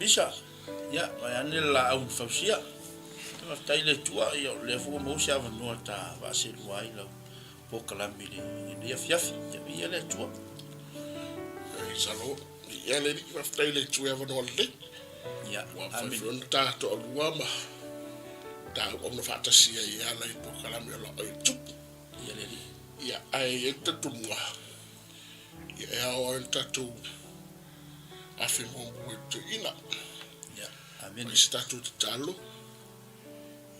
Misa, ia, vaeane le laau na fausia. Ia faafetai i le Atua, ia o lea foi ua maua se avanoa ta vaaselua ai lau polokalame i lenei afiafi. Ia viia le Atua. Praise the Lord. Viia le Alii, faafetai i le Atua i avanoa lelei. Ia, Ua mafai amene. foi ona ta toalua ma ta auauna faatasi ai e ala i polokalame o lau ai tupu. Ia le Alii. Ia, ae i ai le talitonuga, ia e ao ai ona tatou afe muamua i le toeaina. Ia, amene. Fai se tatou tatalo,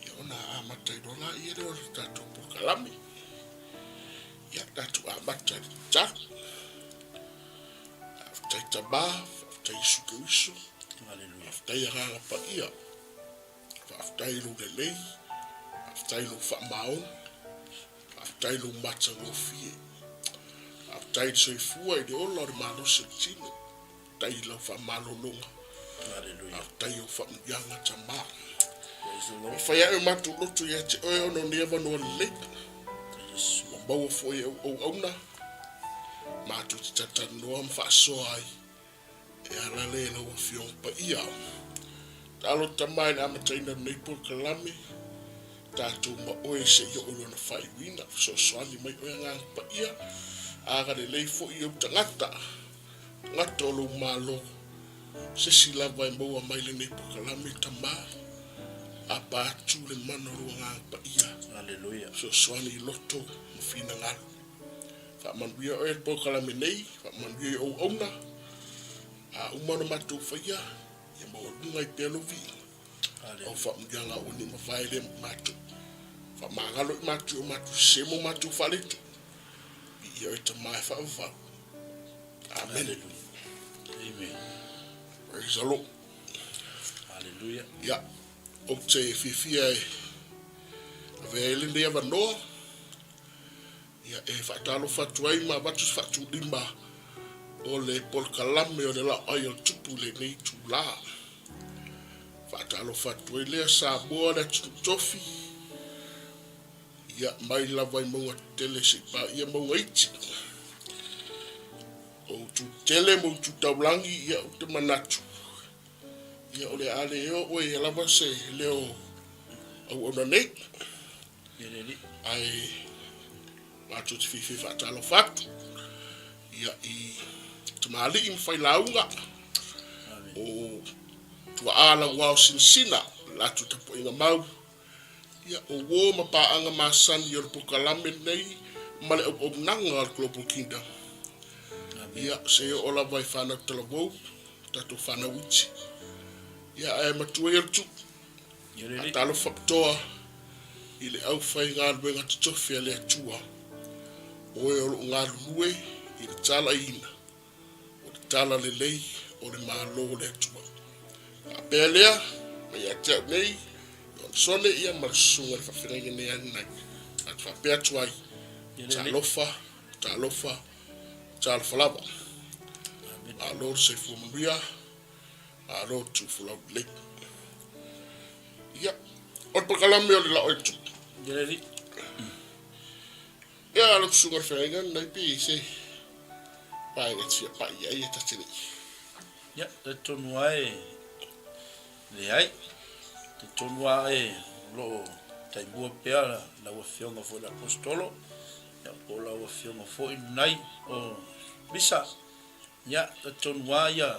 ia ona amata ai loa laia lea o le tatou polokalame. Ia, tatou amata i le tatalo. Faafetai Tama, faafetai Iesu Keriso, Aleluia. faafetai Agaga Paia, faafetai i lou lelei, faafetai i lou faamaoni, Faafetai i lou matagofie. Faafetai i le soifua i le ola o le malosi o le tino. Faafetai i lau faamalologa. Hallelujah. Faafetai i au faamanuiaga Tama. Praise the Lord. E fai ae o matou loto ia te oe ona o nei avanoa lelei. Yes. Ua maua foi e au auauna matou te talatalanoa ma faasoa ai E ala lea i lau Afioga Paia. Talo Tama i le amataina o lenei polokalame, tatou ma oe seia oo i lona faaiuina. Fesoasoani mai oe Agaga Paia, agalelei foi i ou tagata, tagata o lou Malo, se isi lava e maua mai lenei polokalame Tama, apa atu le mana o lou Agaga Paia. Aleluia. Fesoasoani i loto ma finagalo. Faamanuia oe i le polokalame nei, faamanuia i ou auauna, a uma ona matou faia, ia maualuga ai pea lou viiga. Au faamanuiaga aua ne i mavae lea ma matou. Faamagalo i matou i o matou sese ma o matou faaleto. Viia oe Tama e faavavau. Amene. Amen. Praise the Lord. Hallelujah. Ia, ou te fiafia e avea ai lenei avanoa Ia, e faatalofa atu ai ma avatu se faatulima o le polokalame o le Laoai o le Tupu i lenei itula. Faatalofa atu ai lea Samoa le atunuu tofi, ia, mai lava i mauga tetele seia paia mauga iti. O utu tetele ma utu taulagi, ia, ou te manatu, ia, o le a le oo ai lava se leo auauna nei. Ae matou te fiafia faatalofa atu ia i tamalii ma failauga o tuaa lauao sinasina latou tapuaiga mau ia o uo ma paaga masani o le polokalame lenei ma le auaunaga o le Global Kingdom. Ia se oo lava i fanau talavou, tatou fanau iti. Ia ae matua ia le tuu. Faatalofa faapitoa i le aufaigaluega totofi a le Atua, o e o lo o galulue i le talaiina o le talalelei o le Malo o le Atua. Faapea lea, mai ia te au nei, Johnson ia ma le susuga i le faafeagaiga nei Ananai, a te faapea atu ai, talofa, talofa, talofa lava. Malo le soifua manuia. Malo le tuufolau lelei. Ia, o le polokalame o le lao e tupu. Ia le alii. Ia, lau susuga i le feagaiga lenei pe i ai se vaega e te fia pai i ai e ta te le i. Ia, talitonu lava e leai. Talitonu lava e o lo o taimua pea lau Afioga foi i le Aposetolo, ia po o lau Afioga foi lenei o Misa. Ia, talitonu lava ia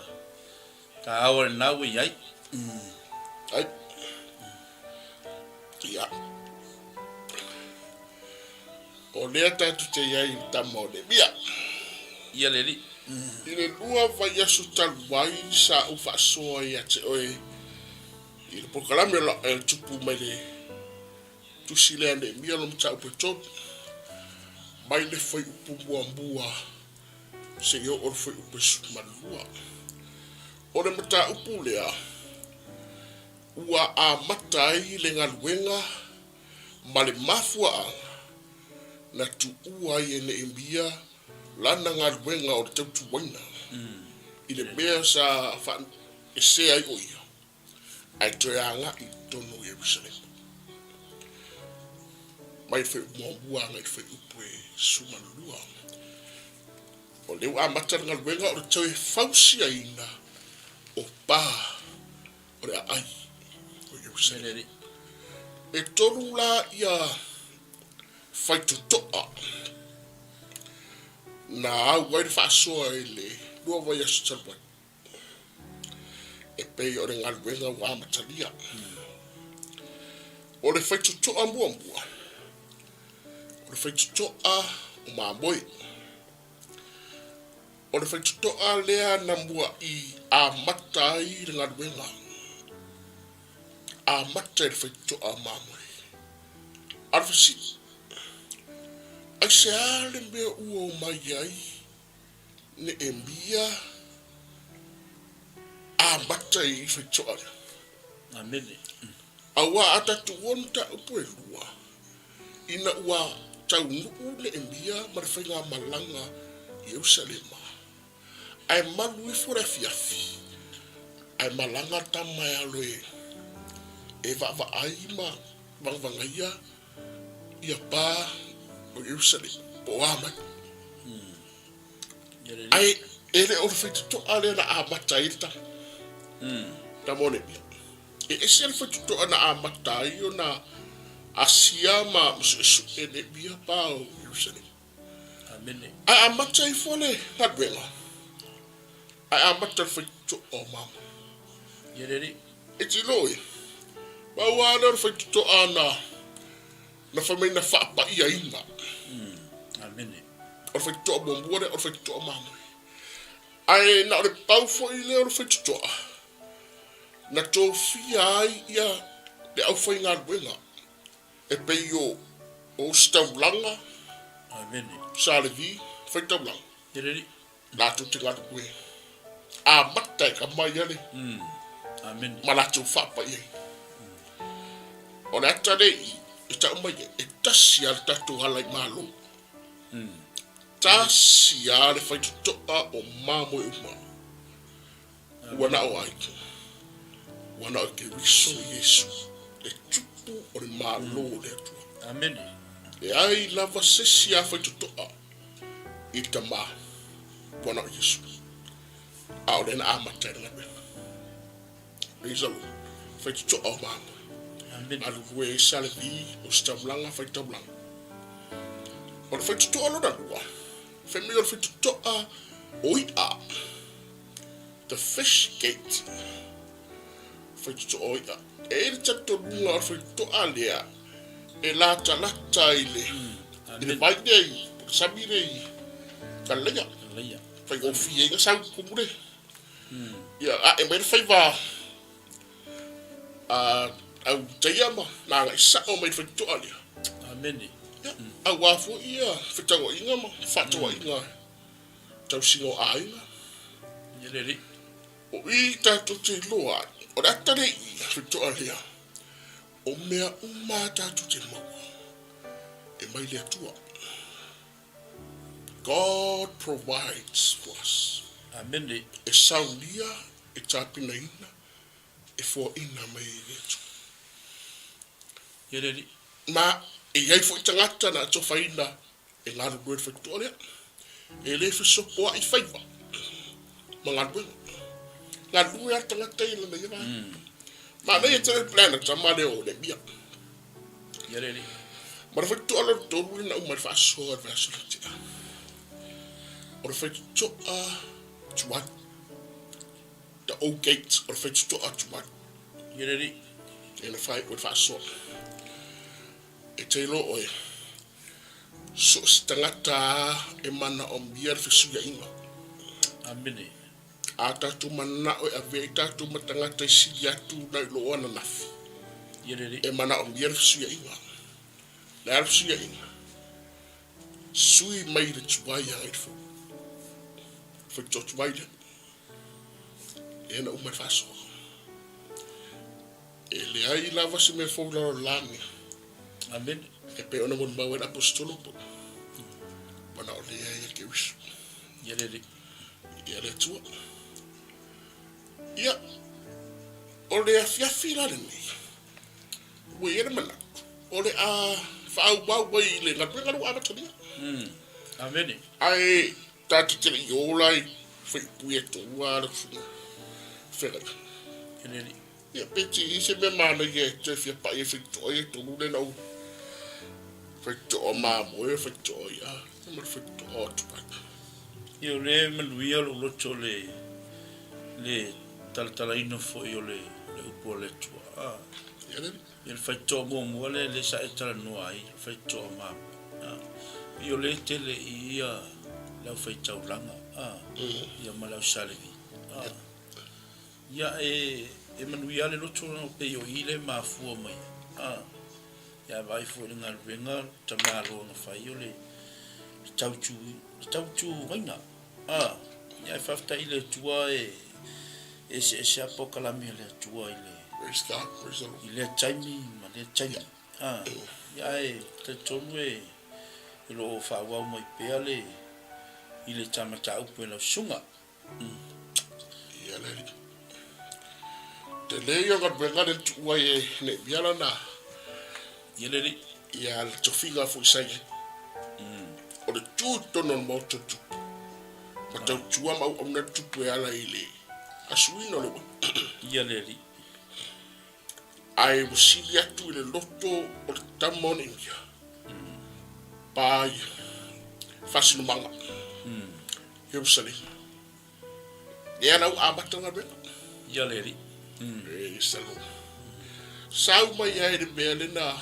taua lena ua i ai. Ai. Ia. O lea tatou te i ai i le tama o Lemia. Ia le alii. I le lua vaiaso talu ai sa ou faasoa ia te oe i le polokalame o le tupu mai le tusi lea a Neemia lona mataupu e tolu, mai le fuaiupu muamua seia oo le fuaiupu e 12. O le mataupu lea ua amata ai le galuega ma le mafuaaga na tuua ai e Neemia lana galuega o le tautuaina i le mea sa faaesea ai o ia ae toe agai i totonu o Ierusalema. Mai le fuaiupu muamua agai i le fuaiupu e 12. O lea ua amata le galuega o le toe fausiaina o pa. O le aai o Ierusalema. E tolu la ia faitotoa na au ai le faasoa i le lua vaiaso talu ai, e pei o le galuega ua amatalia. O le faitotoa muamua, o le faitotoa o mamoe. O le faitotoa lea na muaʻi amata ai le galuega, amata i le faitotoa o mamoe. A o le fesili, aisea le mea ua omai ai Neemia amata i le faitotoa lea? Amene. Aua a tatou o mataupu e lua, ina ua taunuu Neemia ma le faigamalaga i Ierusalema, ae malu ifo le afiafi, ae malaga tama e alo e vaavaai ma vagavagaia ia pa o Ierusalema, po o a mai. Ae e le o le faitotoa lea na amata ai le tama. Tama o Neemia. E ese le faitotoa na amata ai ona asia ma suesue Neemia pa o Ierusalema. Ae amata ifo le galuega, ae amata le faitotoa o mamoe. E tilo e, pau lava lea o le faitotoa na na fai mai na faapaiaina. O le faitotoa muamua lea, o le faitotoa mamoe. Ae na o le pau foi lea o le faitotoa na tofia ai ia le aufaigaluega e pei o Ositaulaga, Sa Levi, Faitaulaga, latou te galulue amata e kama ia le ma latou faapaiaina. O le ata lea i e tau mai ai, e tasi lava le tatou ala i Malo. Tasi lava le faitotoa o mamoe uma. Ua na o ai? Ua na o Keriso Iesu, le Tupu o le Malo o le Atua. Amene. Leai lava se isi a faitotoa i le Tama, ua na o Iesu. A o lea na amata ai le galuega. Praise the Lord. Faitotoa o mamoe. Amene. Galulue ai Salevi, Ositaulaga, Faitaulaga. O le faitotoa lona lua, fai mai o le faitotoa o i'a. The Fish Gate, faitotoa o i'a. E i ai le talitonuga o le faitotoa lea e latalata i le, i le vai lea i, po o le sami lea i Kalilaia. Kalilaia. Faigofie ai ona sau kumu le. Ia, ae mai le faiva a au taia ma na agai sao mai i le faitotoa lea. Amene. Ia, aua foi ia fetauaiga ma faatauaiga tausiga o aiga. Ia le alii. O i tatou te iloa ai, o le ata lea i i, faitotoa lea, o mea uma a tatou te maua, e mai le Atua. God provides for us. Amene. E saunia, e tapenaina, e foaina mai e le Atua. Ia le alii. Ma e i ai foi tagata na atofaina E galulue le faitotoa lea. E le fesopoai faiva ma galuega. Galulue lava le tagata i lana ia vaega. Manaia tele le plan a le tama lea o Nehemia. Ia le alii. Ma le faitotoa lona tolu lea na uma i le faasoa i le vaiaso na tea. O le faitotoa tuai. The Old Gate, o le faitotoa tuai. Ia le alii. Lea na fai o le faasoa. E te iloa oe, so o se tagata a e manaomia le fesuiaiga. Amene. A tatou mananao e ave ai tatou ma tagata e sili atu nai lo ananafi, Ia lelei. e manaomia le fesuiaiga. Le a le fesuiaiga? Sui mai le tuai agai le fou. Faitotoa tuai lea. Lea na uma le faasoa. E leai lava se mea fou i lalo o le lagi. Amene. E pei ona molimau ai le Aposetolo po manao lea ia Keriso. Ia le Alii. Ia le Atua. Ia, o le afiafi la lenei, ua i ai le manatu, o le a faaauau ai i le galuega lea ua amatalia. Amene. Ae tatou te le i o la i faipui e toua le susuga feagai. Ia le Alii. Ia, pe ti i se mea manaia e toe fia paʻi ai faitotoa ia tolu lea na ou faitotoa mamoe, faitotoa ia, ma le faitotoa o Dubai. Ia, o lea e manuia lou loto le le talatalaina foi o le le upu a le Atua. A. Ia le. Ia le faitotoa muamua lea lea sa e talanoa ai, le faitotoa mamoe. A. Ia o lea e tele i ia le aufai-taulaga, a, ia ma le au Salevi. A. Ia e e manuia lava le loto ona pei o i le mafua mai ai. A, ia e vaai foi i le galuega tamaloa na fai o le tautu le tautuaina. A, ia e faafetai i le Atua e eseese lava polokalame a le Atua i le Praise God, praise the Lord. i lea taimi ma lea taimi. A, ia ae talitonu e o lo o faaauau mai pea le i le ta mataupu e lau susuga. Ia le alii. Tele ia o galuega lea na tuu ai e Neemia lana. Ia le alii. Ia le tofiga foi sa i ai. O le tu i totonu o le maota o le tupu. Ma tautua ma auauna le tupu e ala i le asuina o le uaina. Ia le alii. Ae ua sili atu i le loto o le tama o Neemia. Pa ia faasinomaga. Ierusalema. Lea la ua amata le galuega. Ia le Alii. Praise the Lord. Sau mai ai le mea lea na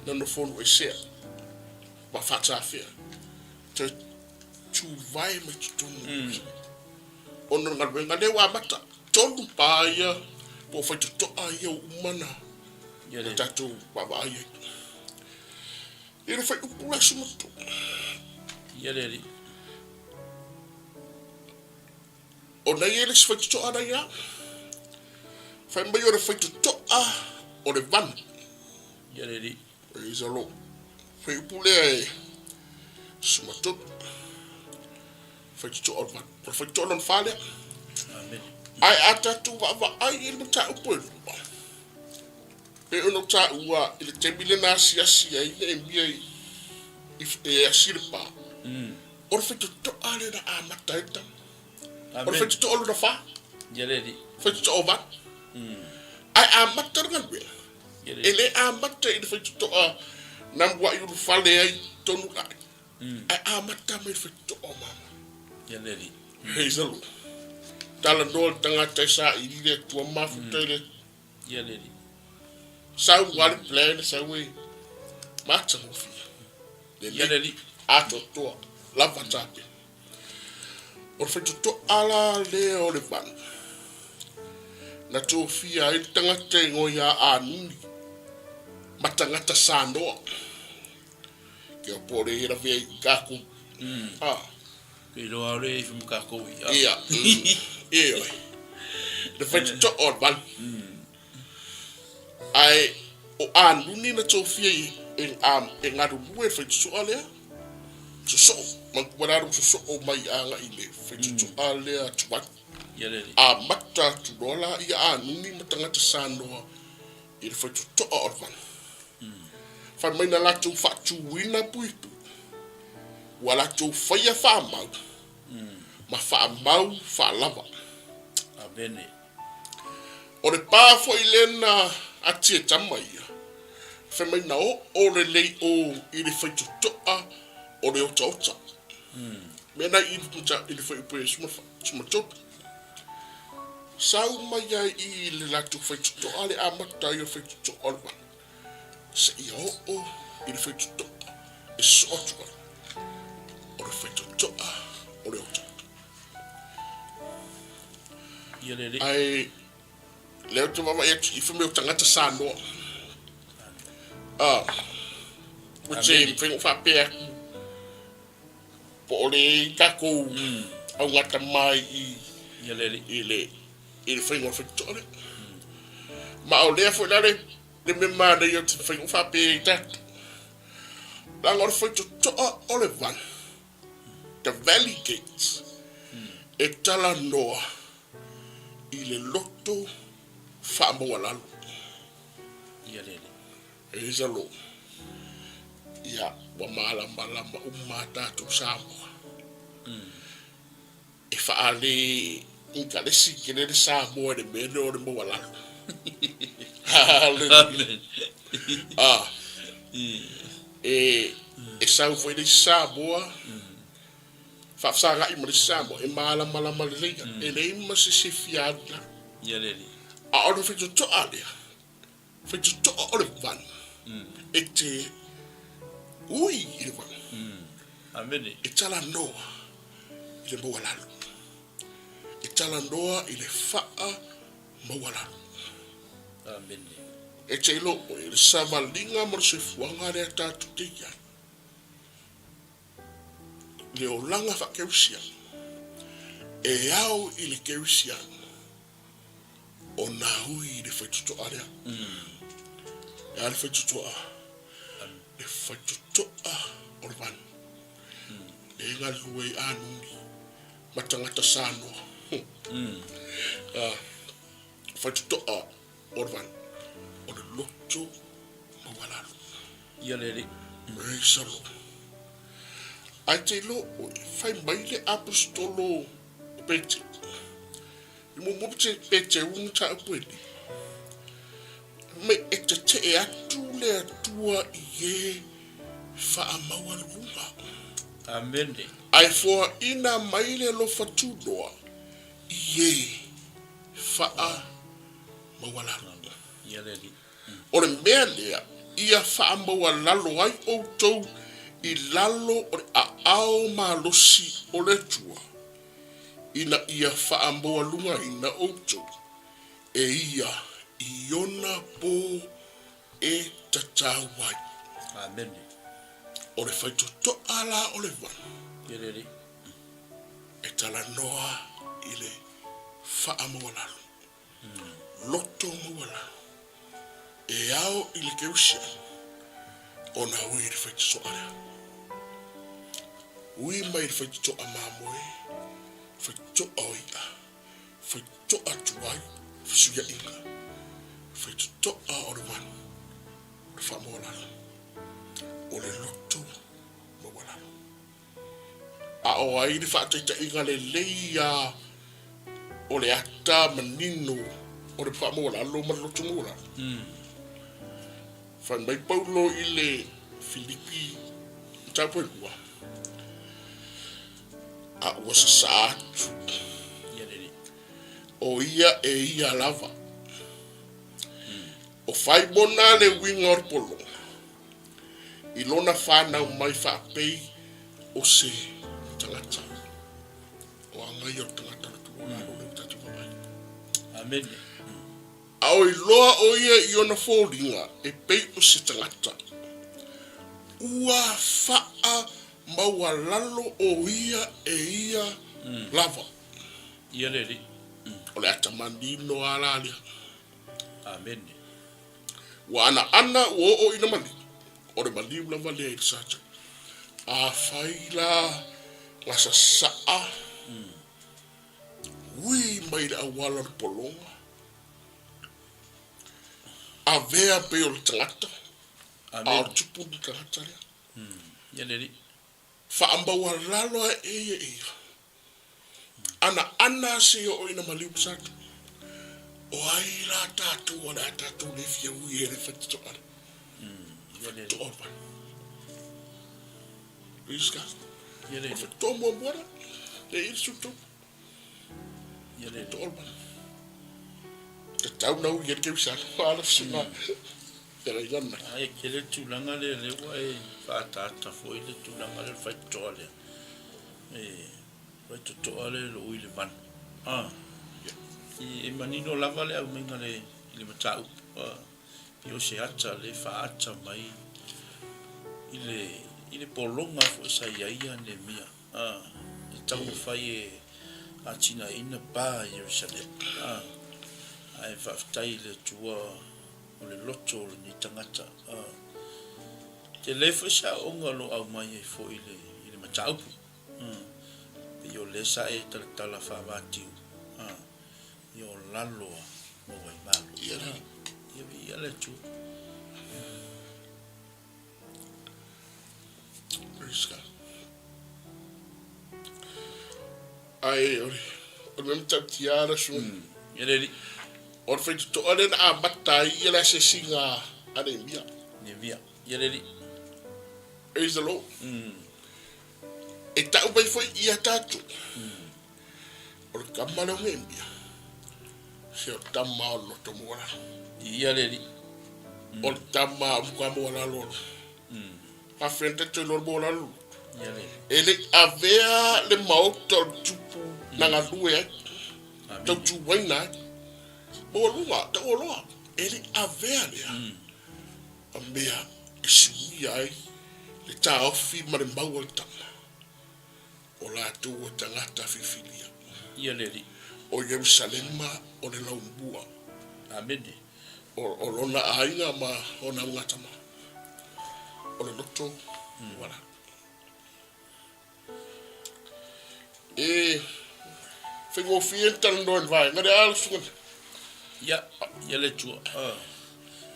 na nofonu esea ma faatafea. Toe tuvae mai totonu o Ierusalema. Ona o le galuega lea ua amata. Tolu pa ia po o faitotoa ia ua uma na Ia le na tatou vaavaai ai. I le whaiupu le aso matua. Ia le alii. O nei e le isi faitotoa nei a. Fai mai o le faitotoa o le vanu. Ia le alii. Praise the Lord. Whaiupu lea e sumatonu. Faitotoa o le vanu. O le faitotoa lona wha lea. Amen. Ae a tatou vaavaai i le mataupu e lua. Pei ona ou taua i le taimi lea na asiasi ai Neemia i, i, e asi le pa, o le faitotoa lea na amata ai le tama. O le faitotoa lona fa, Ia le alii. faitotoa o valu. Ae amata le galuega. Ia le E le amata i le faitotoa na muai ulufale ai tonu lai. Ae amata mai le faitotoa o mama. Ia le alii. Praise the Lord. Talanoa le tagata e saili le Atua mafuta i le Atua. Ia le alii. Sau ua le plan sau e matagofie. Ia le alii. Atoatoa lava tapena. O le faitotoa la lea o le vanu na tofia ai le tagata e igoa ia Anuni ma tagata Sanoa. Ke o po le ia lavea i kākou. Ah. Ke iloa aole e ifi ma kākou i a. Ia. Ioe. Le faitotoa o le vanu. Ae o Anuni na tofia i e, a, e galulue le faitotoa lea. Sosoo, manatua la lou sosoo mai agai i le faitotoa lea tuai. Ia le alii. Amata atu loa la ia Anuni ma tagata Sanoa i le faitotoa o le vanu. Fai mai na latou faatuina puipui, ua latou faia faamau ma faamau faalava. Amene. O le pa foi lea na ati e tama ia, fai mai na oo lelei o i le faitotoa o le otaota. Mea na i i le fuaiupu e sumatolu. Sau mai ai i le latou faitotoa le amata ai o le faitotoa o le vanu, seia oo i le faitotoa e sosoo atu ai, o le faitotoa o le otaota. Ia le alii. Ae lea ou te vaavaai atu i fai mai o tagata Samoa. Ah, which e mafai ona ou faapea atu po o le tatou augata mai i Ia le alii. i le i le faiga o le faitotoa lea. Ma o lea foi la le le mea manaia ou te mafai ona ou faapea ai tatou. Leaga o le faitotoa o le vanu, the valley gates, e talanoa i le loto faamaualalo. Ia le alii. Praise the Lord. Ia, ua malamalama uma a tatou Samoa. E faale ikalesi tele le Samoa i le mea lea o le maualalo. Hallelujah. Ah, e, e sau foi le isi Samoa, faafesagai ma le isi Samoa, e malamalama lelei, e leai ma se se fia alu i lalo. Ia le alii. A o le faitotoa lea, faitotoa o le vanu, e te ui i le vanu. Amene. E talanoa i le maualalo. E talanoa i le faa maualalo. Amene. E te iloa oe, o le savaliga ma le soifuaga lea tatou te i ai, le olaga faakerisiano, e ao i le kerisiano ona ui i le faitotoa lea. E a le faitotoa? Le faitotoa o le vanu. E galulue ai anuni ma tagata Sanoa. Faitotoa o le vanu, o le loto maualalo. Ia le Alii. Praise the Lord. Ae te iloa oe, fai mai le Aposetolo o Petero. I muamua pe Peteru le mataupu e lima. Mai e tetee atu le Atua i e faamaualuluga. Amene. Ae foaina mai le alofa tunoa i e faamaualalo. Ia le Alii. O le mea lea ia faamaualalo ai outou i lalo o le aao malosi o le Atua, ina ia faamaualugaina outou e ia i ona po e tatau ai. Amene. O le faitotoa la o le vanu. Ia le Alii. E talanoa i le faamaualalo. Loto maualalo. E ao i le kerisiano ona ui i le faitotoa lea. Ui mai i le faitotoa mamoe, faitotoa o i'a, faitotoa tuai, fesuiaiga, faitotoa o le vanu, o le faamaualalo, o le loto maualalo. A o ai le faataitaiga lelei ia o le ata manino o le faamaualalo ma le loto maualalo? Fai mai Paulo i le Filipi mataupu e 2, A ua sasā atu, o ia e ia lava. O Faimona le uiga o le pologa. I lona whanau mai faapei o se tagata. O aga ia o le tagata o le tuua lalo lea ua tatou vaavaai. Amene. A o iloa o ia i ona foliga e pei o se tagata, ua faa maualalo o ia e ia lava. Ia le Alii. O le ata manino a la lea. Amene. Ua anaana ua oo ina maliu, o le maliu lava lea i le Satani. Afai la na sasaa, ui mai le auala o le pologa, avea pei o le tagata, a o le tupu le tagata lea. Faamaualalo ae ia e ia. Anaana se i oo ina maliu ma Satani. O ai la tatou o le a tatou le fia ui ai i le faitotoa lea? Faitotoa o le vanu. Praise God. O le faitotoa muamua lea. E i le 13. Faitotoa o le vanu. Tatau na ui ai le kerisiano. A le susuga feagaiga lena. Ae tele le tulaga lea, lea ua e faaataata foi le tulaga lea o le faitotoa lea. E faitotoa le lou i le vanu. A, e manino lava le aumaiga le, i le mataupu. A, pei o se ata le faaata mai i le, i le pologa foi sa i ai ia Neemia. A, e taumafai e atinaeina pa i Ierusalema. A, ae faafetai i le Atua o le loto o lenei tagata. A, Tele foi se aoaoga o lo o aumai ai foi i le, i le mataupu. Pei o lea sa e talatala faavatiu, ia o lalo a maua ai malo. Ia la. Ia viia le Atua. Praise God. Ae o le, o le mea matautia la susuga. Ia le alii. O le faitotoa lea na amata ai ia le asiasiga a Neemia. Neemia. Ia le alii. Praise the Lord. E tau mai foi ia tatou. O le tama lea o Neemia, se o le tama o le loto maualalo. Ia le alii. O le tama o matua maualalo o le. Faafetai tatou iloa le maualalo. Ia le alii. E le i avea le maota o le tupu na galue ai. Tautuaina ai. Maualuga, taualoa, e le i avea lea ma mea e suia ai le taofi ma le mau a le tama o latou o tagata filifilia. Ia le Alii. O Ierusalema o le laumua. Amene. O lona aiga ma ona augatama. O le loto ua lalo. E faigofie ona talanoa i le vaega lea, a le susuga? Ia, ia le Atua. Ah.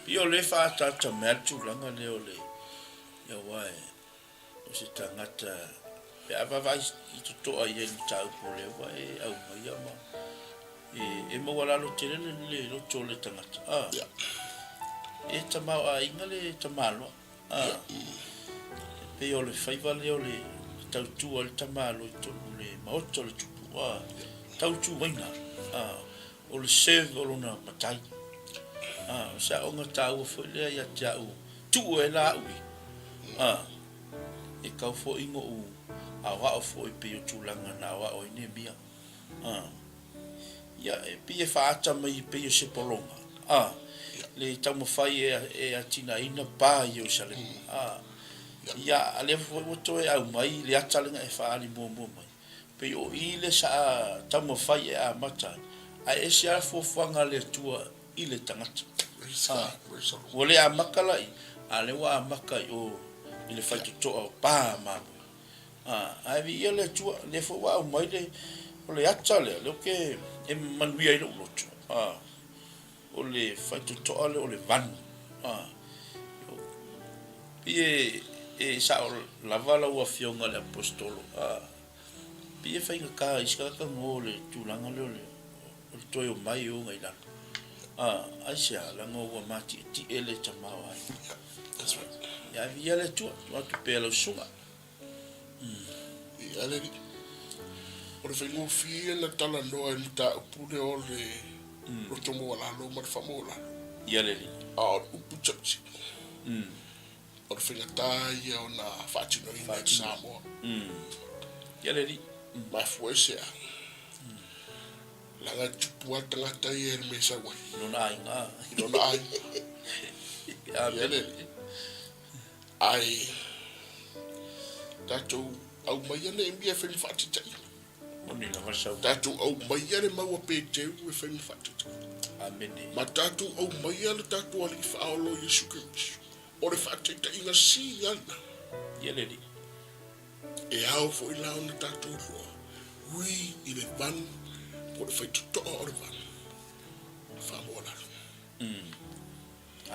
Pei o lea e faaataata mai lava le tulaga lea o le, ia aua e, o se tagata, pe a vaavaai i totoa i ai i le mataupu o lea ua e aumaia ma, e, e maualalo tele le, le loto o le tagata. Ah. Ia. E tamaoaiga le tamaloa. A, e pei o le faiva lea o le tautua ai le tamaloa i totonu o le maota o le tupu, a, tautuaina, a, o le serve o lona matai. A, o se aoga taua foi lea ia te au, tuu ai la au i, a, e kau foi goʻu aoao foi pei o tulaga na aoao ai Neemia. A. Ia, e pei e faaata mai e pei o se pologa, a, le taumafai e, e atinaeina pa i Ierusalema, a. Ia, a lea foi ua toe aumai le ata lena e faaali muamua mai, pei o i le sa taumafai e amata ai, ae ese lava fuafuaga a le Atua i le tagata. A, ua le amata la i, a lea ua amata i o i le faitotoa o pa mamoe. A, ae viia le Atua, lea foi ua aumai le, o le ata lea, lea ou te, e manuia ai lou loto, a, o le faitotoa lea o le vanu, a, pei e, e sao lava lau Afioga i le Aposetolo, a, pei e faigata i isi tagata go le tulaga lea o le, o le toe omai o i lalo. A, aisea, leaga ua matietie le tamaoaiga. That's right. Ia, ae viia le Atua, tuu atu pea lau susuga. Ia le alii. O le faigofie na talanoa i le mataupu lea o le loto maualalo ma le faamaualalo. Ia le alii. A o le upu church. O le faigata ia ona faatinoina i Samoa. Ia le alii. Mafua i se a? Leaga e tupu lava le tagata ia i le mea e sau ai. I lona aiga. I lona aiga. Ia le alii. Ae tatou aumaia Neemia e fai ma faataitaiga. Moni lava le saunoaga. Tatou aumaia le mau a Peteru e fai ma faataitaiga. Amene. Ma tatou aumaia le tatou Alii Faaola o Iesu Keriso. O le faataitaiga sili lava lena. Ia le Alii. E ao foi la ona tatou iloa, ui i le vanu po o le faitotoa o le vanu, o le faamaualalo.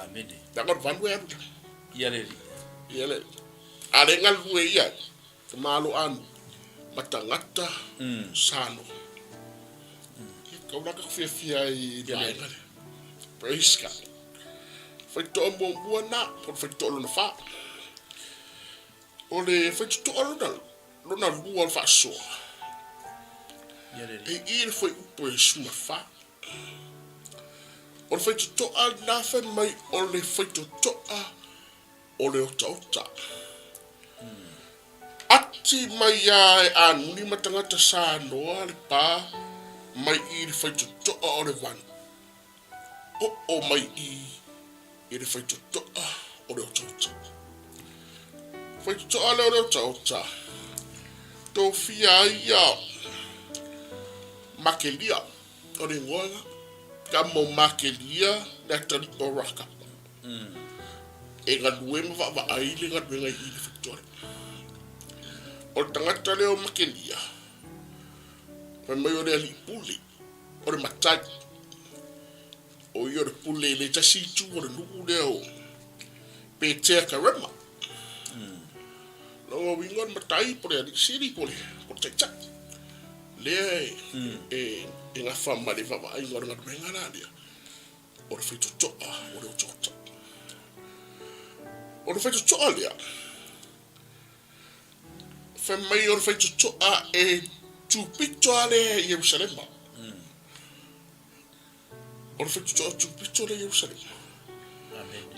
Amene. Leaga o le vanu e alu lava. Ia le Alii. Ia le Alii. A le galulue ia, te malo anu, ma tagata sano. Ia, kau la ka fiafia ai i le vaega lea. Praise God. Faitotoa muamua na, po o le faitotoa lona fa. O le faitotoa lona, lona lua o le faasoa. Ia le Alii. E i le fuaiupu e 14. O le faitotoa lena fai mai o le faitotoa o le otaota. Ati mai a e anuni ma tagata Samoa le pa mai i le faitotoa o le vanu. Oo mai i i le faitotoa o le otaota. Faitotoa lea o le otaota, tofia ai ia Makelia, o le ingoa lena. Tama o Makelia le atalii o Rakapa. E galue ma vaavaai le galuega i i le faitotoa lea. O le tagata lea o Makelia, fai mai o le alii pule, o le matai. O ia o le pule i le tasi itu o le nuu lea o Petea Karema. Lona uiga o le matai po o le alii sili po o le taitai. Lea e gafa ma le vaavaaiga o le galuega la lea. O le faitotoa o le otaota. O le faitotoa lea, fai mai o le faitotoa e tupito lava lea i Ierusalema. O le faitotoa tupito lea i Ierusalema.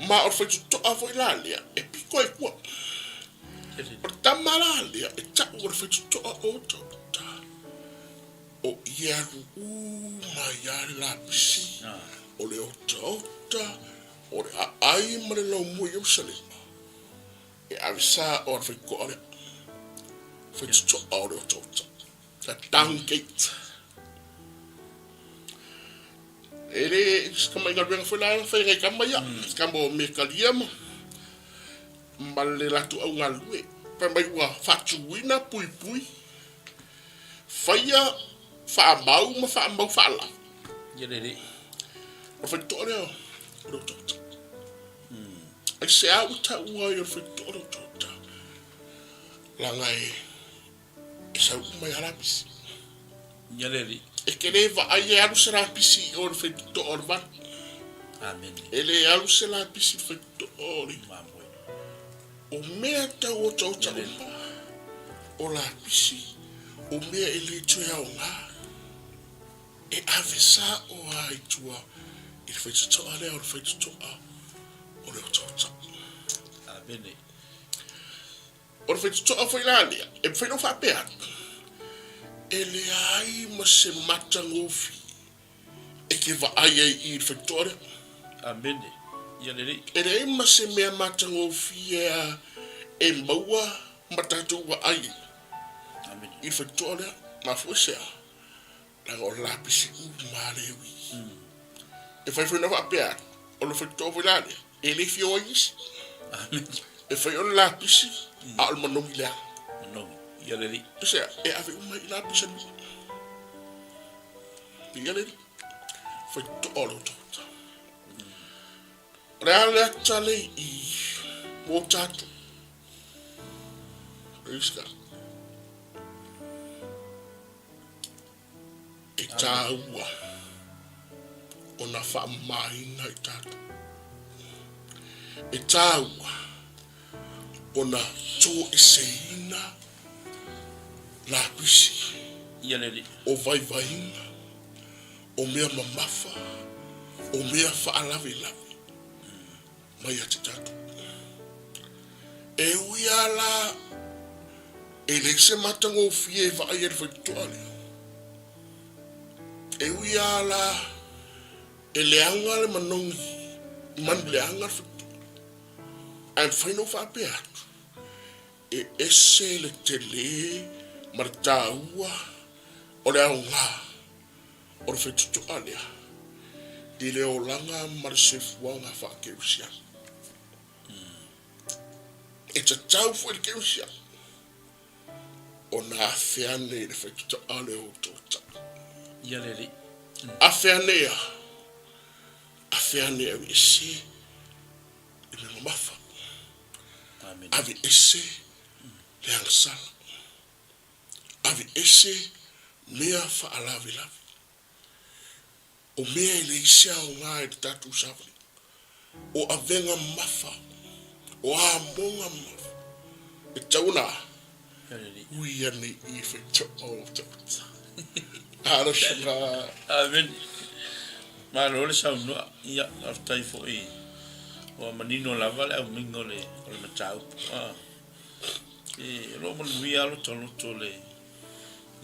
Ma o le faitotoa foi la lea e piko ai tua. O le tama la lea e tau o le faitotoa o otaota. O ia alu uma ai lava le lapisi, o le otaota, o le aai ma le laumua i Ierusalema, e ave sa o le faitotoa lea, faitotoa o le otaota, the dung gate. E le se tamai galuega foi la fai e nai tama ia, se tama o Mekalia ma ma le latou au galulue. Fai mai ua faatuina puipui Faia faamau ma faamau faalava. Ia lelei. O le faitotoa lea o le otaota. Aisea ua taua ai o le faitotoa o le otaota? Leaga e e sau uma ai lava lapisi. Ia lelei. E te le vaai e alu se lapisi i o i le faitotoa o le valu. Amene. E le alu se lapisi i le faitotoa o le. Mamoe. O mea tau otaota uma, o lapisi, o mea e le toe aoga, e ave sao lava i tua i le faitotoa lea o le faitotoa o le otaota. Amene. O le faitotoa foi la lea, e mafai ona ou faapea atu, e leai ma se matagofie E te vaai ai i le faitotoa lea. Amene. Ia lelei. E leai ma se mea matagofie e maua ma tatou vaai ai Amene. i le faitotoa lea. Mafua i se a? Leaga o le lapisi uma lea e ui. E fai foi ona faapea atu, o le faitotoa foi la lea, e le fia o ai nisi. Amene. E fai o le lapisi, a o le manogi leaga. Manogi. Ia lelei. Aisea? E ave uma ai i lapisi a le nuu. Ia le faitotoa o le otaota. O le a le ata le i mō tātou. Praise God. E tāua ona whaamāina i tātou. E tāua ona tōeseina lapisi Ia le Alii. O vaivaiga, o mea mamafa, o mea faalavelave mai ia te tatou. E ui lava la e leai se matagofie e vaai ai le faitotoa lea, e ui lava la e leaga le manogi, manu leaga le faitotoa, ae mafai ona ou faapea atu, E ese le tele ma le taua o le aoga o le faitotoa lea i le olaga ma le soifuaga faakerisiano. E tatau foi i le kerisiano ona afe ane i le faitotoa lea o otaota. Ia le Alii. Afe ane a, afe ane aveese le mea mamafa. Aveese le agasala. Aveese mea faalavelave. O mea e leai se aoga i le tatou savaliga. O avega mamafa, o amoga mamafa, e tatau ona ui ane i i faitoa o otaota. Talosaga. Amene. Malo le saunoa. Ia, faafetai foi ua manino lava le aumiga o le, o le mataupu. Ah. E, o lo o manuia lotoloto le,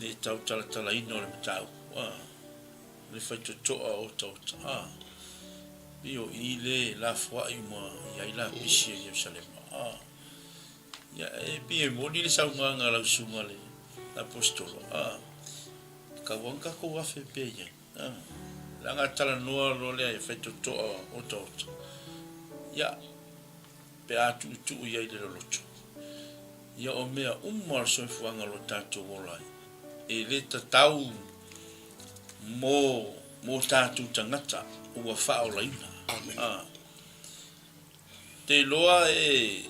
le tautalatalaina o le mataupu. Ah. Le faitotoa o otaota. Ah. I o i le lafoai uma i ai lapisi o Ierusalema. Ah. Ia, e pei e moni le saunoaga a lau susuga le Aposetolo. Ah. Tau ona tatou afe pea i ai. Leaga a talanoa loa lea e faitotoa otaota, ia, pe a tuutuu i ai le loloto. Ia o mea uma o le soifuaga o lo tatou ola ai, e le tatau mo, mo tatou tagata ua faaolaina. Amene. Te iloa e,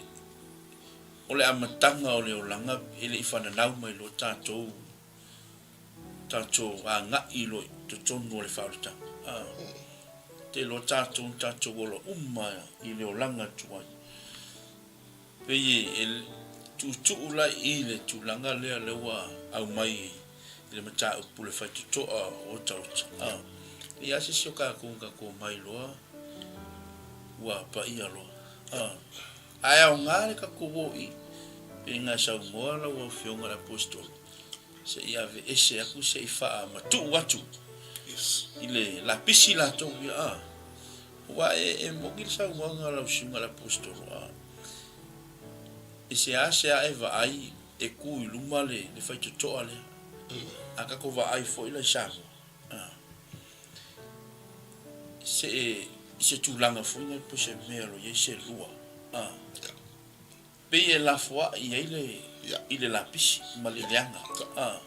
o le amataga o le olaga e le i fananau mai loa tatou tatou agai loa i totonu o le faaolataga. Te iloa tatou na tatou ola uma i le olaga tuai. Pei e tuutuu la i le tulaga lea lea ua aumai i le mataupu le faitotoa o otaota. A, e leai se isi o kakou na kakou mai loa ua paia loa. A, ae aoga le kakou o i, pei na saunoa lau Afioga i le Aposetolo, se i aveese atu se i faamatuu atu i le lapisi latou ia. A, aua e moni le saunoaga a lau Susuga i le Aposetolo, a, e seasea e vaai e tu i luma le faitotoa lea. A tatou vaai foi la i Samoa, a, se i se tulaga foi lea po o se mea o lo o i ai se lua, a. Pei e lafoai ai le i le lapisi ma le leaga. A,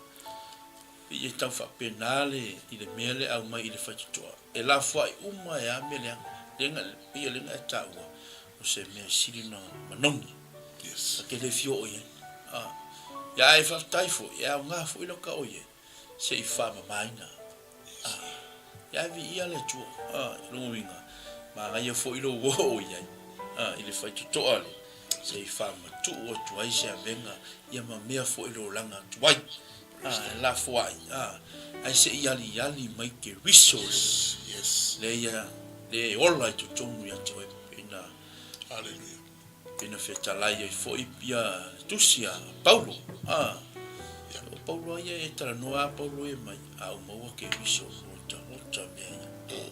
pei e tau faapena le i le mea lea e aumai i le faitotoa. E lafoai uma ai lava mea leaga. Lea pei o lea na e taua, o se mea sili ona manogi. Yes. Ta te le fia oo i ai. A, ia ae faafetai foi, e aoga foi lau ta oo i ai, se i faamamaina. A, ia ae viia le Atua. A, i lona uiga, manaia foi lou oo i ai, a, i le faitotoa lea, se i faamatuu atu ai se avega ia ma mea foi le olaga atu ai. A, e lafoai, a, ae se i aliali mai Keriso lea, yes. lea ia, lea e ola i totonu ia te oe, pei na, Hallelujah. Pei na fetalai ai foi ia le tusi a Paulo. A, o Paulo a ia e talanoa a Paulo ia mai, a ua maua Keriso o ta ota mea ia.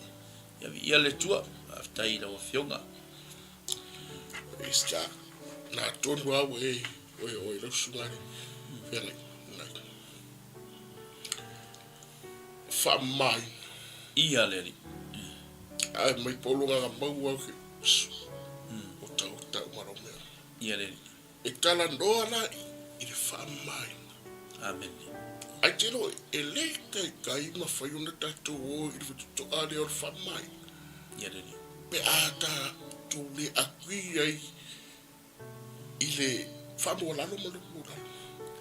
Ia viia le Atua, faafetai i lau Afioga. Praise God. Na tonu lava ua e oe oe lau susuga i le feagai. Faamamaina. Ia le Alii. Ae mai Paulo agaga maua au ke o tau tau ma lau mea. Ia le Alii. E talanoa la i le faamamaina. Amene. Ai te iloa e le taitai mafai ona tatou o i le faitotoa lea o le faamamaina. Ia le Alii. Pe a tatou le agree ai i le faamaualalo ma le maualalo.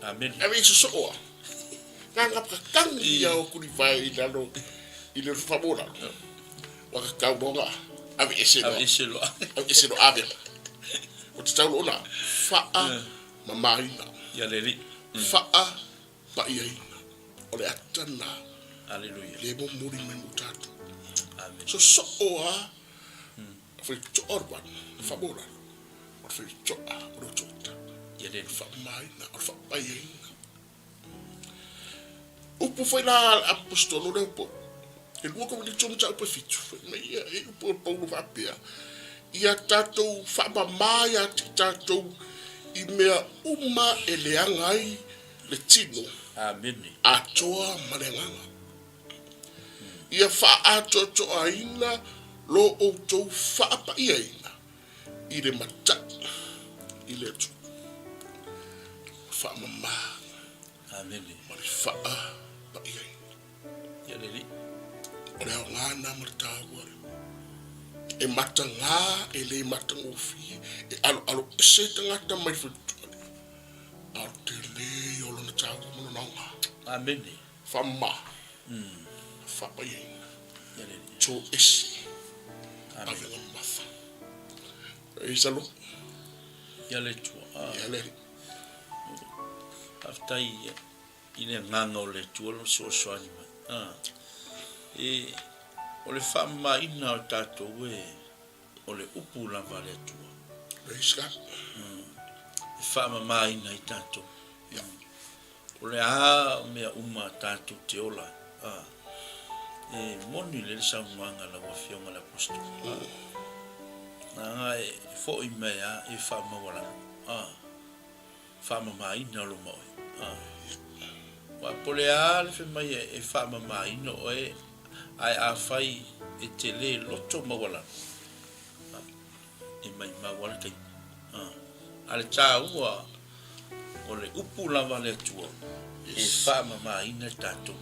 Amene. Ave i sosoo a. Nganga pakatangi ia o kuli vae i lalo i le faamaualalo. Ua ka tau loa ave ese loa. Ave ese loa. Ave ese loa ave. O te tau loa faa mamaina. Ia le Alii. Faa paiaina. O le ata na. Aleluia. Le momoli mai mo tatou. Amene. Sosoo a. Faitotoa le vana, faamaualalo, o le faitotoa o le otaota, Ia le o le faamamaina, o le faapaiaina. Upu foi la a le Aposetolo lea po, e 2 Korinito mataupu e 7, fai mai ia e upu o Paulo faapea, ia tatou faamama ia te tatou i mea uma e leaga ai le tino Amene. atoa ma le agaga. Ia faaatoatoaina lo outou faapaiaina i le matai i le Atua. Faamama Amene. ma le faapaiaina. Ia le Alii. O le aoga lena ma le taua lea. E mataga, e le matagofie, e aloalo ese tagata mai le faletua lea. A o le tele ia o lona taua ma lona aoga. Amene. Faamama, faapaiaina, to ese, avega mamafa. Praise the Lord. Ia le Atua. Ia le Alii. Faafetai i le agaga o le Atua lona fesoasoani mai. E, o le faamamaina o tatou e o le upu lava a le Atua. Praise God. E faamamaina ai tatou. O le a mea uma tatou te ola ai? A. E moni lelei le saunoaga a lau Afioga i le Aposetolo. A. Leaga e foi mai a e faamaualalo. A. Faamamaina loma oe. A. Aua po o le a le fai mai e faamamaina oe ae afai e te le loto maualalo, a. E maimau lava le taimi. A le taua o le upu lava a le Atua e faamamaina tatou.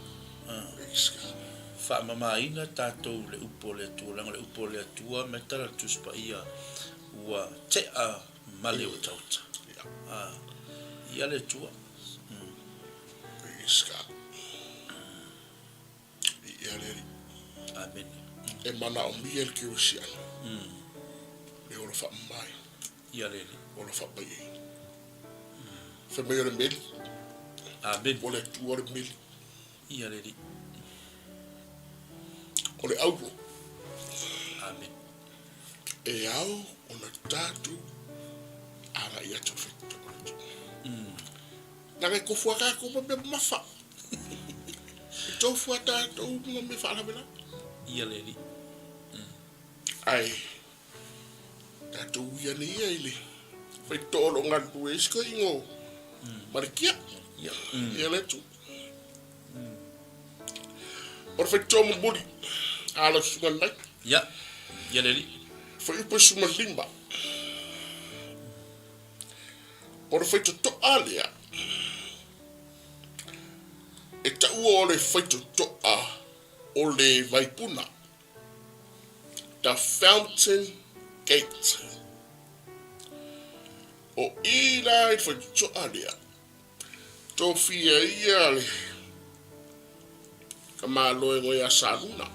Faamamaina tatou i le upu a le Atua, leaga o le upu a le Atua me tala le Tusi Paia ua tea ma le otaota. Ia le Atua. Praise God. Viia le Alii. Amene. E manaomia e le kerisiano le ola faamamae. Ia le Alii. Ola faapaiaina. Fai mai o le meli. Amene. O le Atua o le meli. Ia le Alii. O le auro. Amene. E ao ona tatou agai atu i le faitotoa o le Atua. Leaga e tofu lava tatou ma mea mamafa. E tofu lava tatou ma mea faalavelave. Ia le Alii. Ae tatou ui ane ia i le faitotoa o lo o galulue ai si toeaina o Malikia. Ia le Atua. O le faitotoa mulimuli a lau susuga lenei. Ia, ia le Alii. Fuaiupu 15. O le faitotoa lea, e taua o le faitotoa o le vaipuna, the fountain gate. O i la i le faitotoa lea, tofia ia le tamaloa e igoa ia Saluna,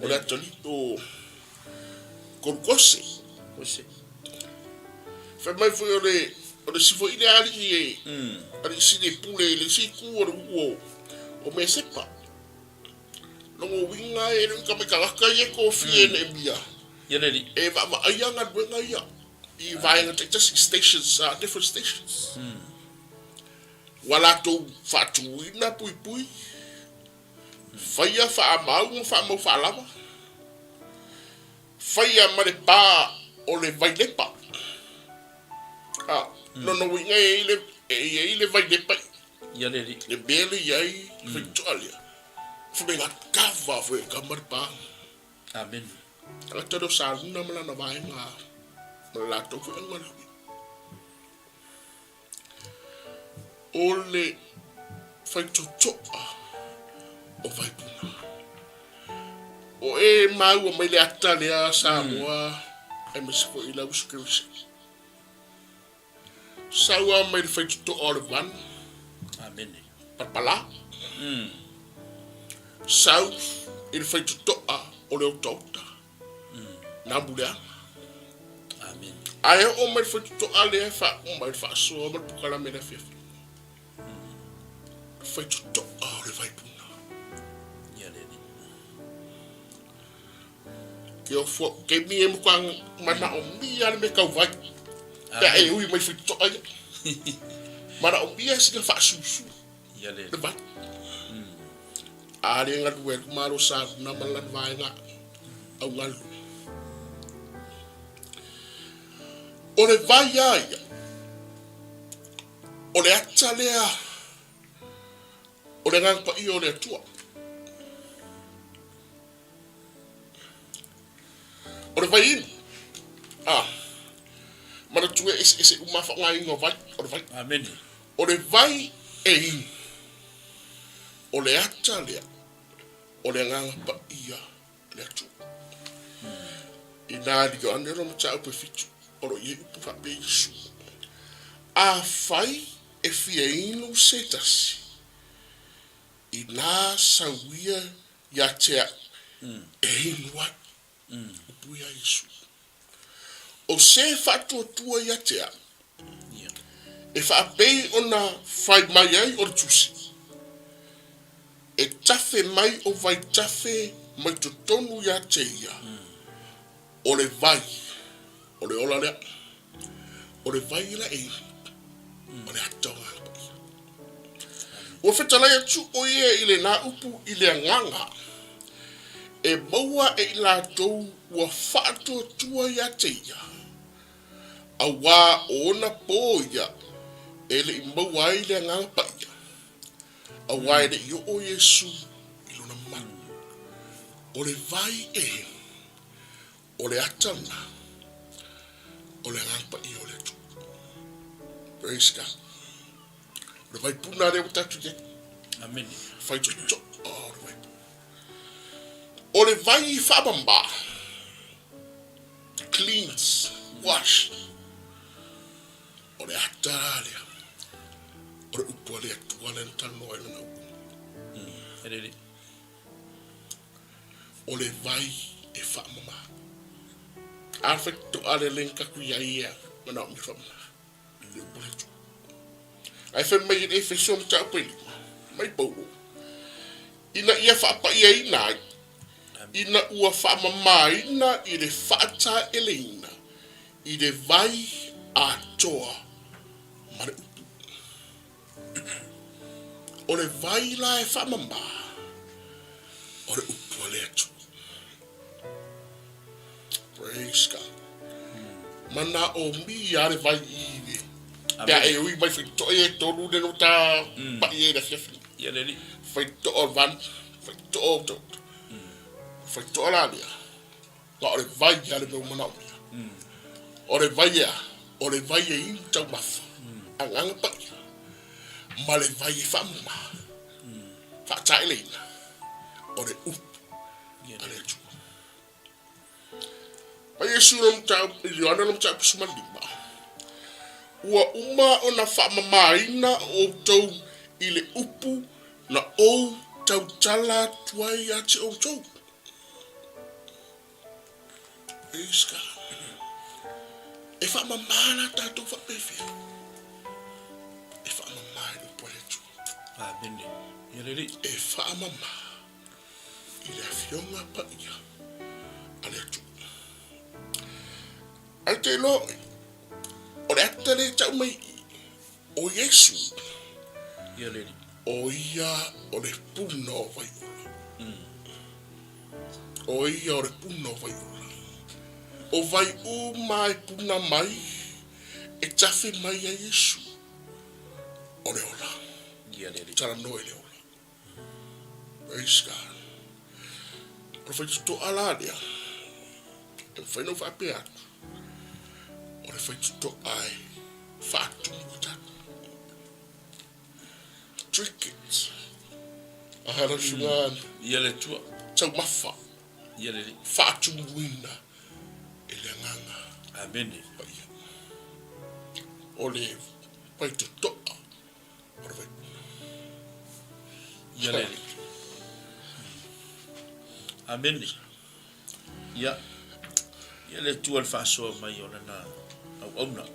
o le atalii o Kolukose. Fai mai foi o le o le isi foi lea alii e alii sili e pule i le isi itu o le nuu o Mesepa. Lona uiga e le o ni tamai tagata ia e tofia e Neemia e vaavaaia galuega ia i vaega taitasi, stations, different stations. Ua latou faatuina puipui, faia faamau ma faamau faalava, faia ma le pa o le vailepa. A, lona uiga e i ai le, e i ai le vailepa i Ia le alii. Le mea lea i ai le faitotoa lea, fai mai na kava foi e kama le pa. Amene. Tagata lea o Saluna ma lana vaega ma le latou foi augalue. O le faitotoa o Vaipuna. O e maua mai le ata lea Samoa aemaise foi i lau uso Kerisi. Sau lava mai le faitotoa o le van. Amene. Palapala. Sau i le faitotoa o le otaota. Namuleaga. Amene. Ae oo mai le faitotoa lea e faauma ai le faasoa ma le polokalame i le afiafi. Faitotoa o le Vaipuna. Ia le Alii. Ke ofo, ke mi e matua manaomia le mea tau vai. Pe a e ui mai faitotoa ia. Manaomia sina faasusu. Ia le Le vai. A le galue le malo sa na ma lana vaega au galue. O le vai a ia, o le ata lea o le Agaga Paia o le Atua. O le vai inu, a, manatua e eseese uma faaaogaina o vai, o le vai. Amene. O le vai e inu, o le ata lea o le Agaga Paia o le Atua. Inā i Ioane lona mataupu e fitu, o lo o i ai upu faapea Iesu, Afai e fia inu se tasi, inā sau ia ia te au e inu ai, upu ia Iesu. O se faatuatua ia te au, e faapei ona fai mai ai o le Tusi, E tafe mai o vaitafe mai totonu ia te ia, o le vai, o le ola lea, o le vai la e inu, o le ata o Agaga Paia. Ua fetalai atu o ia i lenā upu i le agaga e maua e i latou ua faatuatua ia te ia, auā o ona pō ia e le i maua ai le Agaga Paia, Auā e le i oo Iesu i lona malu. O le vai e, o le ata lena, o le Agaga Paia o le Atua. Praise God. O le vaipuna lea ua tatou i ai. Amene. Faitotoa o le vaipuna. O le vai faamama, cleans, wash, O le ata la lea, o le upu a le Atua lea na talanoa ai lana upu. E lele. O le vai e faamama. A faitotoa le leng taku ia ia manaomia faamama. Le upu a le Atua. Ae fai mai i le Efeso mataupu e lima, mai Paulo, ina ia faapaiaina ai, ina ua faamamaina i le faataeleina i le vai atoa ma le upu. O le vai la e faamama, o le upu a le Atua. Praise God. Manaomia le vai i le pe a e ui mai faitotoa ia e tolu le no ta paʻi ai i le afiafi. Ia le alii. Faitotoa o le vanu, faitotoa o taoto. Faitotoa la lea, na o le vai lava le mea ua manaomia. O le vai e a? O le vai e inu taumafa, agaga paia, ma le vai e faamama, faataeleina, o le upu a le Atua. Mai Iesu i lona mataupu, i Ioane lona mataupu 15, Ua uma ona faamamaina outou i le upu na ou tautala atu ai ia te outou. Praise God. E faamama la tatou faapefea? E faamama i le upu a le Atua. Amene. Ia le Alii. E faamama i le Afioga Paia a le Atua. Ae te iloa oe, o le ata lea e tau mai i i, o Iesu, Ia le Alii. o ia o le puna o vai ola. O ia o le puna o vai ola. O vai uma e puna mai, e tafe mai ia Iesu, o le ola. Ia le Alii. Talanoa i le ola. Praise God. O le faitotoa la lea, e mafai ona ou faapea atu, o le faitotoa e faatumu i tatou. Drink it. Aha lau susuga Ia le Atua. Taumafa. Ia le Alii. Faatumuina e le Agaga. Amene. Paia. O le faitotoa o le vaipuna. Ia le Alii. Amene. Ia, ia le Atua le faasoa mai o Lana auauna.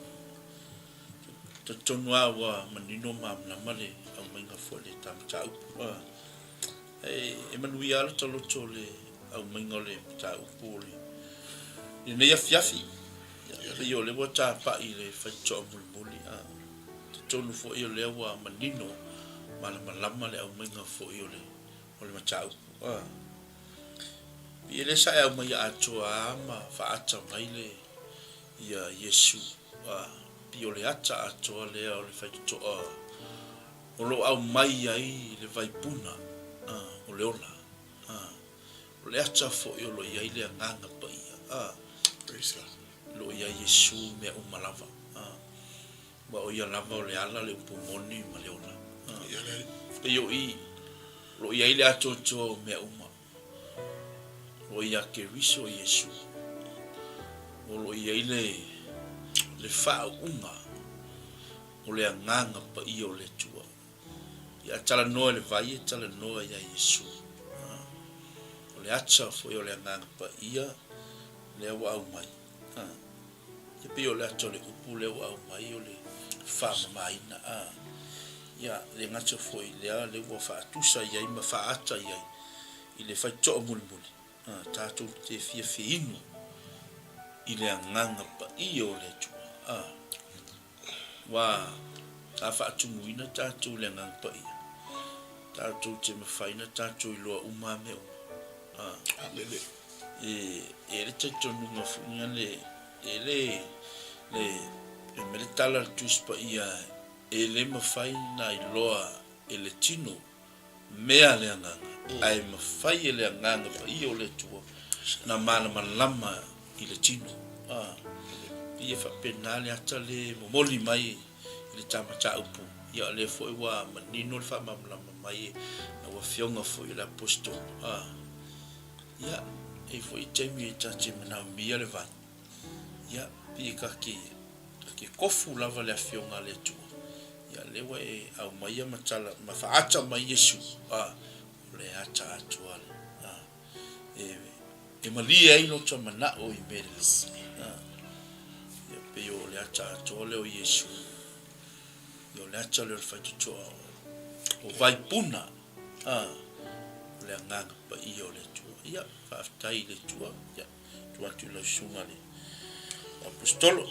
Talitonu lava ua manino ma malamalama le aumaiga foi o le ta mataupu. E, e manuia lava lo ta loto le aumaiga o le mataupu o le lenei afiafi. Ia, pei o lea ua tapai i le faitotoa mulimuli. Talitonu foi o lea ua manino malamalama le aumaiga foi o le o le mataupu. Pei e le sa e aumaia atoa lava ma faaata mai le ia Iesu. Pei o le ata atoa lea o le faitotoa o lo o aumai ai le vaipuna o le ola. O le ata foi o lo o i ai le Agaga Paia. O lo o i ai Iesu mea uma lava. Aua o ia lava o le ala, le upu moni ma le ola. Pei o i, o lo o i ai le atoatoa o mea uma. O lo o ia Keriso Iesu. O lo o i ai le, le faauuga o le Agaga Paia o le Atua. Ia a talanoa i le vai, e talanoa ia Iesu. O le ata foi o le Agaga Paia lea ua aumai. E pei o le ata o le upu lea ua aumai o le faamamaina, a. Ia, le gata foi i lea, lea ua faatusa i ai ma faaata i ai i le faitotoa mulimuli, a, tatou te fia feinu i le Agaga Paia o le Atua, a. Aua a faatumuina tatou i le Agaga Paia, tatou te mafai ona tatou iloa uma lava mea uma. A. Amene. E i ai le talitonuga foi lea, e le, le, fai mai le tala a le Tusi Paia, e le mafai ona iloa e le tino mea a le Agaga, ae mafai e le Agaga Paia o le Atua ona malamalama i le tino. A, pei e faapena le ata le momoli mai i le ta mataupu, ia o lea foi ua manino le faamalamalama mai e lau Afioga foi o le Aposetolo. A, ia, e i ai foi taimi e ta te manaomia le vai, ia, pei e ta te, ta te kofu lava le Afioga a le Atua, ia, lea ua e aumaia ma tala, ma faaata mai Iesu, a, o le ata atoa lea. A. E malie ai lota manao i mea lelei. Ia pei o le ata atoa lea o Iesu. Ia o le ata lea o le faitotoa o Vaipuna. O le Agaga Paia o le Atua. Ia, faafetai i le Atua. Ia, tuu atu i lau susuga le Aposetolo.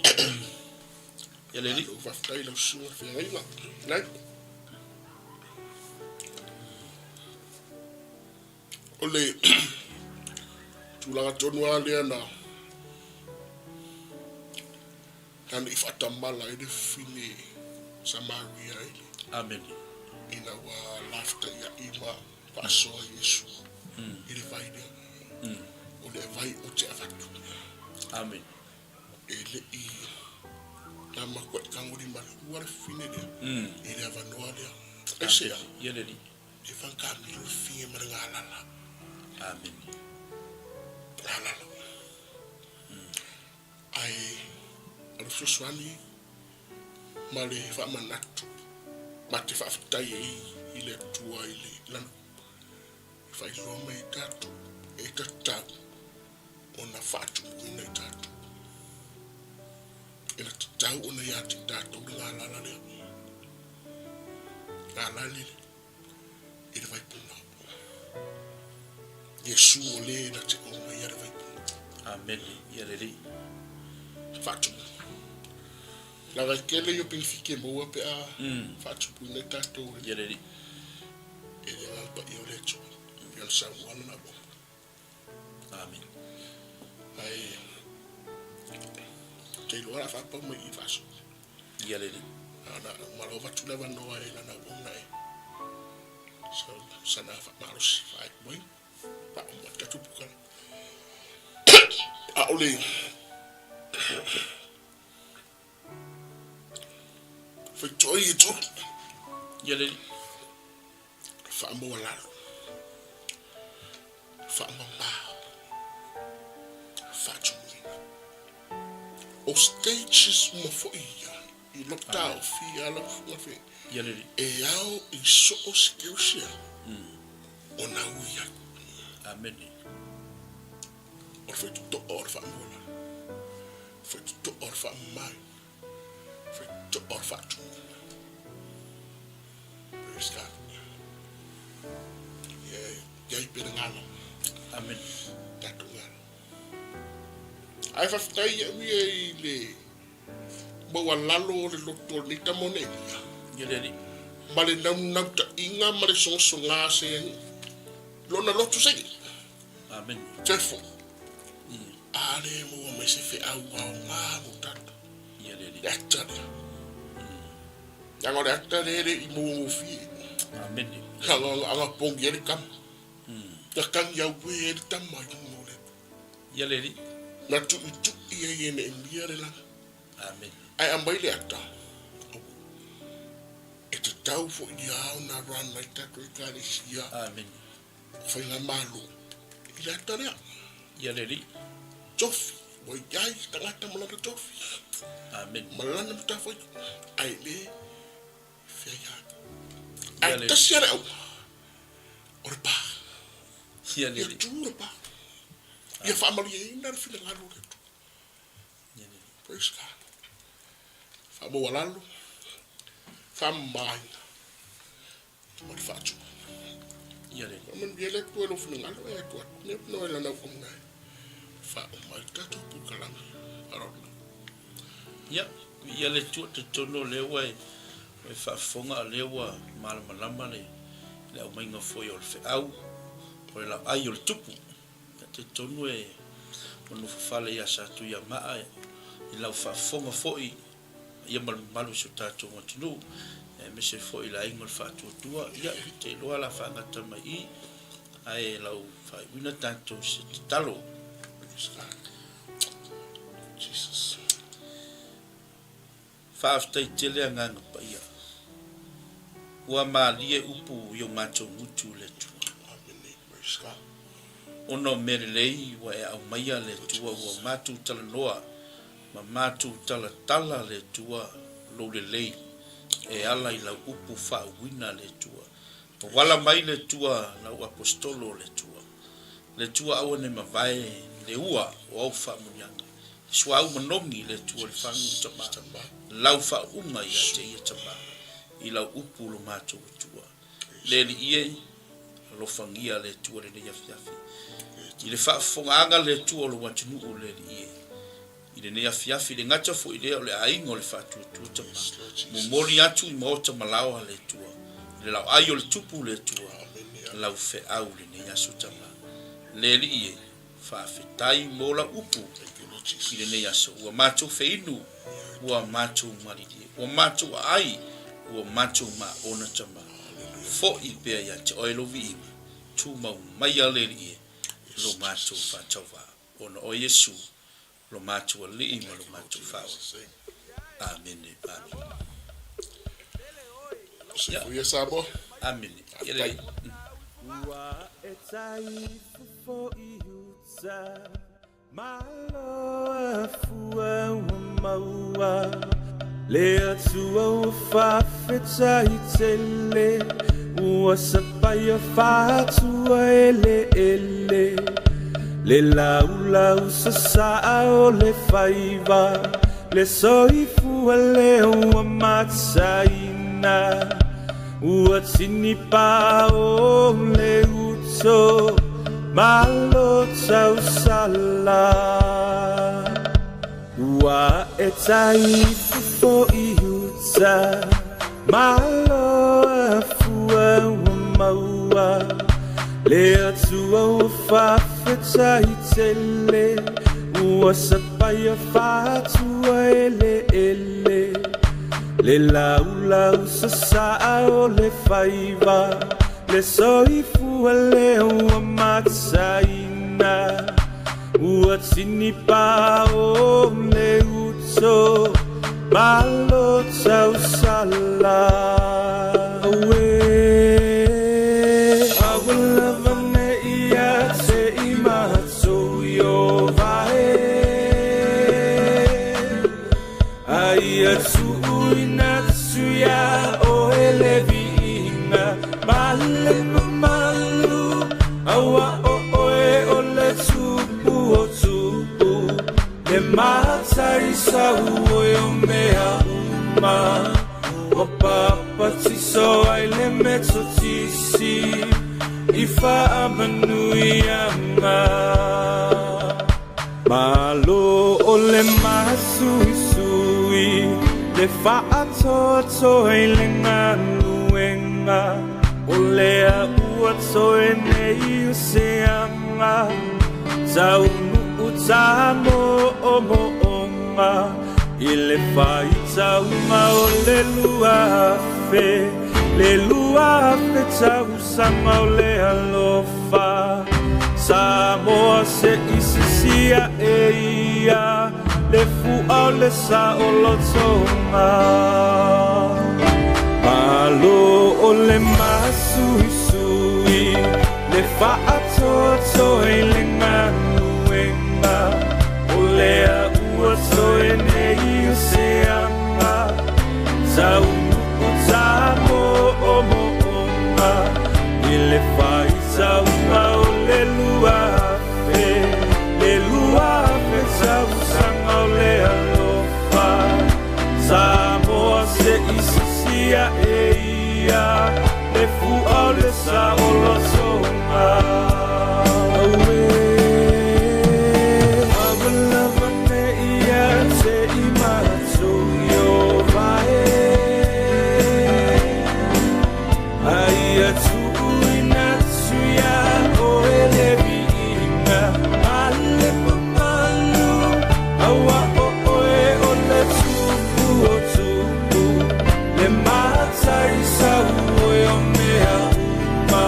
Ia le Alii. Faafetai i lau susuga feagaiga. Nai. O le tulaga tonu lava lea na na i faatamala ai le fafine Samaria i le Amene. Ina ua laftaia'i ma faasoa Iesu i le vai lea. O le vai o te avatu. Amene. E le i na matuai tagolima lua le fafine lea i le avanoa lea. Aisea? Ia le Alii. E fagakamilo le fafine ma le galala. Amene. Galala. Ae o le fesoasoani ma le faamanatu ma te faafetai ai i le Atua i le lana e faailoa mai i tatou e tatau ona faatumuina i tatou. E na tatau ona ia te tatou le galala lea. Galala le i le vaipuna. Iesu o le na te ona ia le vaipuna. Amene. Ia le Alii. Faatumu. Laga e tele ia penefiti e maua pe a faatupuina i tatou e. Ia le Alii. E le agaga paia o le Atua. Ia le saunoaga na ua. Amene. Ae ou te iloa o le a faapau mai i i faaso. Ia le Alii. Na malo avatu le avanoa e lana auauna e sana faamalosi faaiu mai faauma le tatou polokalame. A o le faitoi e tolu. Ia le Alii. Faamaualalo, faamama, faatumuina. O stages uma foi ia i lou taofi ia lau Susuga Fe, e ao i so o se keusia ona ui ai. Amene. O le faitotoa o le faamaualalo, faitotoa o le faamama, faitotoa o le faatumuina. Praise God. Yeah, iai pea le galo. Amen. Tatou galo. Ae faafetai ia'u ia i le maualalo o le loto o lenei tama o Neemia. Ia le Alii. Ma le naunautaiga ma le sogasoga se lona loto se i. Amen. Therefore, a le maua mai se feau aoga mo tatou. Ia le Alii. Le ata lea. Leaga o le ata lea e le i maua gofie. Amene. Leaga aga pogi ai le tama. Na tagi auē ai le tama i luga o le Atua. Ia le Alii. Na tuitui ai e Neemia le lagi. Amene. Ae aumai le ata, aua. E tatau foi ia ona run ai tatou Ekalesia. Amene. O Faigamalo i le ata lea. Ia le Alii. Tofi, ua i ai tagata ma lana tofi. Amene. Ma lana matafaioi, ae le feai atu. Ae tasi lava le auga, o le pa. Ia le Ia Alii. tu le pa. Ia faamalieina le finagalo o le Atua. Ia le Alii. Praise God. Faamaualalo, faamamaina. Ma le faatupu. Ia le. Faamanuia le Atua i lou finagalo e atu atu nei avanoa i lana auauna e faauma ai le tatou polokalame. Faaaloalo. Ia, ia le Atua, talitonu o lea ua e faafofoga o lea ua malamalama le le aumaiga foi o le feau o le laai o le tupu. Ia, talitonu e ua nofo fale ia Satuiamaa i lau faafofoga foi ia ma le mamalu o si o tatou atunuu, aemaise foi i le aiga o le Faatuatua. Ia, ou te iloa o le a faagata mai i i, ae lau faaiuina tatou se tatalo. Faafetai tele Agaga Paia. Ua malie upu i o matou gutu le Atua. Ona o mea lelei ua e aumaia le Atua ua matou talanoa Ma matou talatala le Atua lou lelei e ala i lau upu faauuina le Atua. Tauala mai le Atua lau Aposetolo le Atua. Le Atua aua ne mavae le ua o au faamuniaga. E suauu manogi le Atua le fagu tama, lau faauuga ia te ia tama, i lau upu lo matou Atua. Le Alii e, alofagia le Atua lenei afiafi. I le faafofogaaga le Atua o lou atunuu le Alii e. I lenei afiafi, le gata foi lea o le aiga o le faatuatua tama. Momoli atu i maota ma laoa le Atua. I le laoai o le Tupu le Atua, lau feau lenei aso tama. Le Alii e, faafetai mo lau upu i lenei aso. Ua matou feinu, ua matou malilie, ua matou aai, ua matou maona tama. Foi pea ia te oe lou viiga, tumau maia le Alii e, lo matou faatauvaa. Ona o Iesu lo matou Alii ma lo matou Faaola. Amene. Amene. Soifua Samoa. Amene. Ia lelei. Ua e tai fofo i uta Malo a fua ua maua Le Atua ua faafetai tele Ua sapaia faatua eleele Le laulau sasaa o le faiva Le soifua lea ua mataina Ua tinipa o le uto Malo tausala Ua e tai fofo i uta Malo a fua ua maua Le Atua ua faafetai tele Ua sapaia faatua eleele Le laulau sasaa o le faiva Le soifua lea ua mataina Ua tinipa o le uto Malo tausala Auē Aua lava ne i ia te i matou Ieova e A ia tuuina atu iā oe le viiga ma le mamalu, Aua o oe o le Tupu o tupu, le Matai sauoi o mea uma. Ua papatiso ai le Metotisi i faamanuiaga. Malo o le masuisui, le faatoatoa i le galuega, o lea ua toe nei o se aga, taunuu tamoomoonga, i le faitauga o le 2000, le 2000 tausaga o le alofa. Samoa se i sisia e ia le fua o le saolotoga. Malo o le masuisui, le faatoatoa i le galuega, o lea ua toe nei o se aga, taunuu tamoomoonga, i le faitauga o le 2000, le 2000 tausaga o le alofa. Samoa se i sisia e ia le fua o le saolotoga. Auē, aua lava ne i ia te i matou Ieova e, A ia tuuina atu iā oe le viiga ma le mamalu, Aua o oe o le Tupu o tupu, le Matai sauoi o mea uma.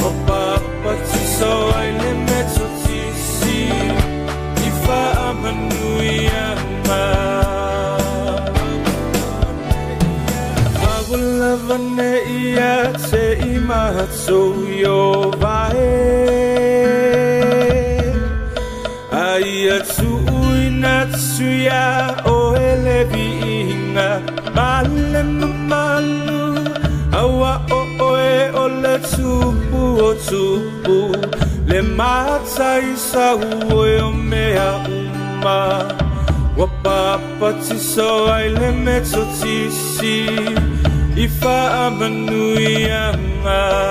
Ua papatiso ai le Metotisi i faamanuiaga. Aua lava ne i ia te i matou Ieova e, A ia tuuina atu iā oe le viiga ma le mamalu, Aua o oe o le Tupu o tupu, le Le Mataisau o mea uma ua papatiso ai le Metotisi i faamanuiaga.